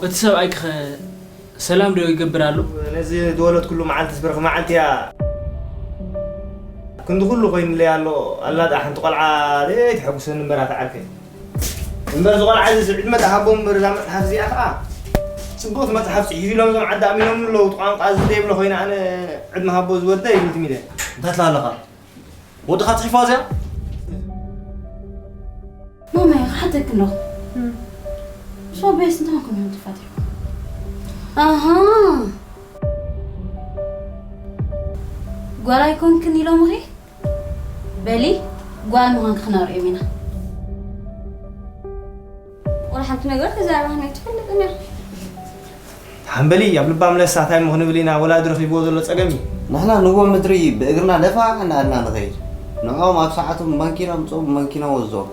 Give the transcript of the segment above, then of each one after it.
እቲ ሰብኣይኪኸ ሰላም ዶ ይገብር ኣሎ? ነዚ ዝወለድኩሉ መዓልቲ ዝበርኽ መዓልቲ እያ። ክንዲ ኩሉ ኮይኑለይ ኣሎ። ኣላ ደኣ ሓንቲ ቆልዓ ደይ ትሐጉሰኒ እምበር ኣታ ዓርከይ። እምበር እዚ ቆልዓ እዚ ዕድመ ተሃቦ እምበር እዛ መጽሓፍ እዚኣ ኸኣ ጽቡቕቲ መጽሓፍ ጽሒፉ ኢሎም እዞም ዓዲ ኣሚኖም ኣለዉ። እቲ ቋንቋ እዚ ዘይብሎ ኮይነ ኣነ ዕድመ ሃቦ ዝወልደ ይብል ትሚለ። እንታይ ትላለኻ? ወድኻ ጽሒፋ እዚኣ? ማማይ ክሓተኪ ኣለኹ። እም። ሶ ቤስ እንታይ ኮንኩም እዮም ተፋቲሕኩም? ኣሃ። ጓል ኣይኮንክን ኢሎምኺ? በሊ ጓል ምዃንኪ ክነርእዮም ኢና። ወላ ሓንቲ ነገር ተዛረባና ኣይትፈልጥን እያ። ሓምበሊ ኣብ ልባ ምለሳ እንታይ እሞ ክንብል ኢና ወላዲ ረኺብዎ ዘሎ ጸገም እዩ። ንሕና ንጎ ምድሪ ብእግርና ደፋ እናበልና ንኸይድ፣ ንዕኦም ኣብ ሰዓቶም ብማንኪና ምጽኦም ብማንኪና ወዞም።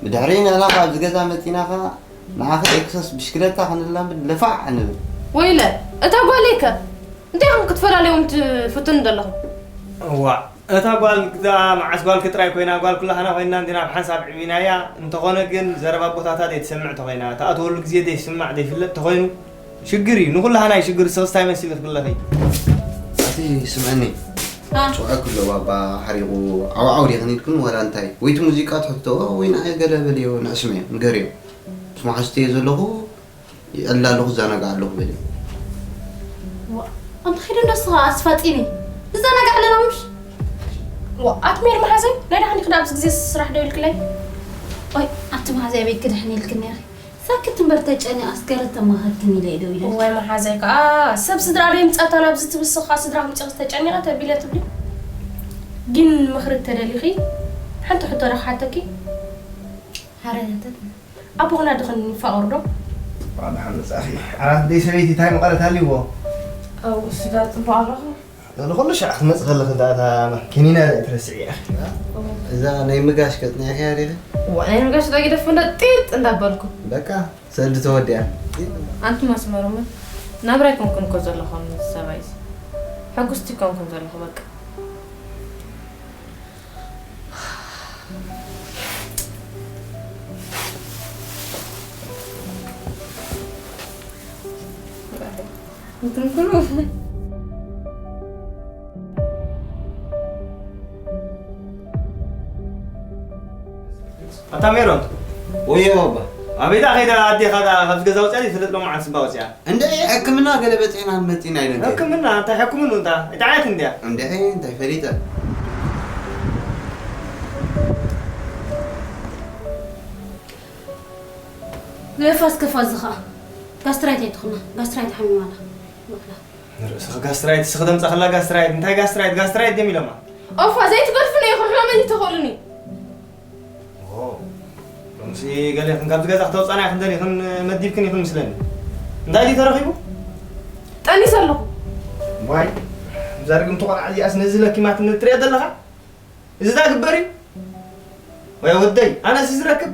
ብድሕሪ ንሕና ካብ ዝገዛ መጺና ኸኣ ንዓኺ ኤክሰስ ብሽክለታ ክንላመድ ለፋዕ ንብል። ወይለ እታ ጓለይ ከ እንታይ ኢኹም ክትፈላለይዎም ትፍትኑ ዘለኹም? እዋእ እታ ጓል እዛ መዓስ ጓልኪ ጥራይ ኮይና ጓል ኩላህና ኮይንና እንዲና ብሓንሳብ ዕቢናያ። እንተኾነ ግን ዘረባ ኣቦታታ ዘይትሰምዕ ተኾይና፣ ትኣትወሉ ግዜ ዘይስማዕ ዘይፍለጥ ተኾይኑ ሽግር እዩ። ንኹላህና እዩ ሽግር። ሰብስታይ መሲልኪ ትብለኺ። ኣቲ ስምዐኒ፣ ጭውዐ ክሎ ባባ ሓሪቑ ዓውዓው ዲኽን ኢልክን ዋላ እንታይ? ወይ እቲ ሙዚቃ ትሕቶ ወይ ንዓይ ገለ በልዮ ንዕስመዮ ንገርዮ። ምስ መሓዙተይ እየ ዘለኹ። ይዕልል ኣለኹ፣ እዘናጋዕ ኣለኹ በሊ። ዋ፣ ኣንተ ኺዱ እንዶ እስኻ ኣስፋጢኒ። ንዘናጋዕ ኣለና ምሽ? ዋ፣ ኣቲ ሜሪ መሓዘይ፣ ናይ ደሓን ዲኺ ደኣ ኣብዚ ግዜ ስራሕ ዶ ኢልክለይ? ኦይ፣ ኣቲ መሓዘይ ኣበይ ክድሕን ኢልክኒ ኢኺ? ሳክት እምበር ተጨኒቐ ኣስገረት ተማኸርክን ኢለ እየ ደው ኢለ። ዋይ መሓዘይ ከኣ፣ ሰብ ስድራ ዶ ይምጻታ ናብዚ ትብስኻ ስድራ ምጽኺ ተጨኒቐ ተቢለ ትብሊ? ግን ምኽሪ ተደሊኺ ሓንቲ ሕቶ ዶ ክሓተኪ? ሓረጋተት ኣቦኽን ኣደኽን ይፋቐሩ ዶ? ዋድሓን መጻእኺ። ዓራት ደይ ሰበይቲ እንታይ መቐረት ሃልይዎ? ኣው እሱ ዳ ጽቡቕ ኣለኹ። ንኹሉ ሻዕ ክትመጽእ ከለኺ ደኣ እታ ኬኒና እያ ትረስዒ ኢኺ። እዛ ናይ ምጋሽ ከጽኒዕኪ እያ ዲኺ? እዋ ናይ ምጋሽ ዳጊ ደፍ እንደ ጢጥ እንዳበልኩ። በቃ ሰልዲ ተወዲኣ። ኣንቲ መስመሩምን ናብራይ ኮንኩም እኮ ዘለኹም ሰባይስ ሕጉስቲ ኮንኩም ዘለኹ በቃ። ኣታ ሜሮን። ወየ ባባ። ኣበይ ደኣ ከይዳ ኣዴኻ ደኣ ካብዚ ገዛ ወፅያ ዘይትፈልጥ ሎምዓንቲ ስባ ወፅያ? እንድዒ ሕክምና ገለ በፂሕና ንመፂና ኢለን ከይደን። ሕክምና እንታይ ሕክምኑ እንታ እጣዓት እንድያ። እንድዒ እንታይ ፈሊጠ። ለፋስ ከፋዚ ኸዓ ጋስትራይት ኣይትኹና ጋስትራይት ሓሚማ ኣላ። ርእስኺ ጋስትራይት እስኺ ተምፃ ከላ ጋስትራይት እንታይ ጋስትራይት ጋስትራይት ደም ኢሎማ። ኦፋ ዘይትገድፉኒ ኢኹም ሕማመይ ይተኸሉኒ። ሎምሲ ገሌኽን ካብዚ ገዛ ክተውፃና ኢኽን ደሊኽን መዲብክን ኢኽን ምስለኒ። እንታይ ድዩ ተረኺቡ? ጠኒሰ ኣለኹ። ዋይ እዛ ርግምቲ ቆልዓ እዚኣስ ነዚ ለኪማትኒ ትሪኦ ዘለኻ? እዚ ዳ ግበር እዩ? ወይ ወደይ ኣነስ እዚ ረክብ